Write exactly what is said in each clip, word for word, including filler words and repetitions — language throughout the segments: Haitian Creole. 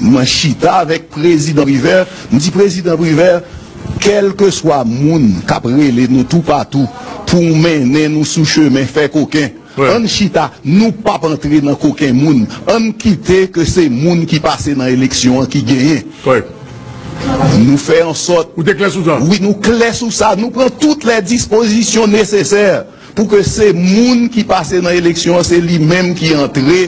Mwen chita avèk prezidan Privè, m di prezidan Privè, kèlkeswa moun k ap rele nou toupatou pou mennen nou sou chemen fè koken, ann chita, nou p ap antre nan koken moun, ann kite ke se moun ki pase nan eleksyon an ki genyen. Nou fè an sòt. Ou te klè sou sa? Wi, nou klè sou sa. Nou pran tout lè dispozisyon nesesè pou ke se moun ki pase nan eleksyon an, se li menm ki antre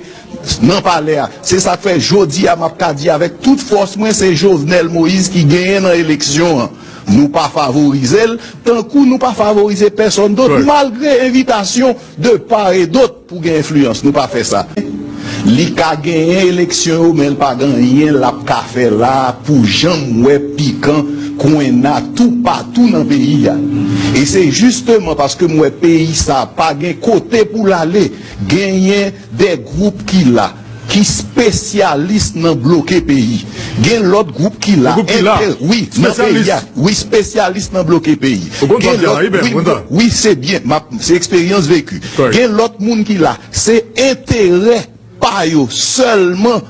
nan palè a. Se sa k fè jodi a m ap ka di avèk tout fòs mwen, se Jovenel Moïse ki genyen nan eleksyon an. Nou pa favorize l, tankou nou pa favorize pèsonn dòt, malgre envitasyon de part et d'autre pou gen enfliyans. Nou pa fè sa. Li ka genyen eleksyon yo, men l pa gen anyen l ap ka fè la pou jan m wè pikan kwenna toupatou nan peyi a. E se jisteman paske m wè peyi sa pa gen kote pou l ale, genyen de gwoup ki la, ki spesyalis nan bloke peyi. Gen lòt gwoup ki la, wi, nan peyi a, wi, spesyalis nan bloke peyi. Gen lòt, wi, wi, se byen, se eksperyans veki. Gen lòt moun ki la, se enterè pa yo sèlman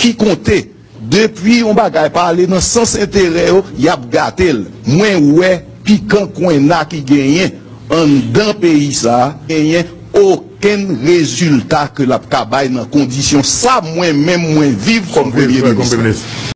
ki konte. Depi yon bagay pa ale nan sans enterè yo, y ap gate l. Mwen wè pikan kwenna ki genyen anndan peyi sa a, genyen okenn rezilta ke l ap ka bay nan kondisyon sa mwen menm mwen viv kòm premye minis.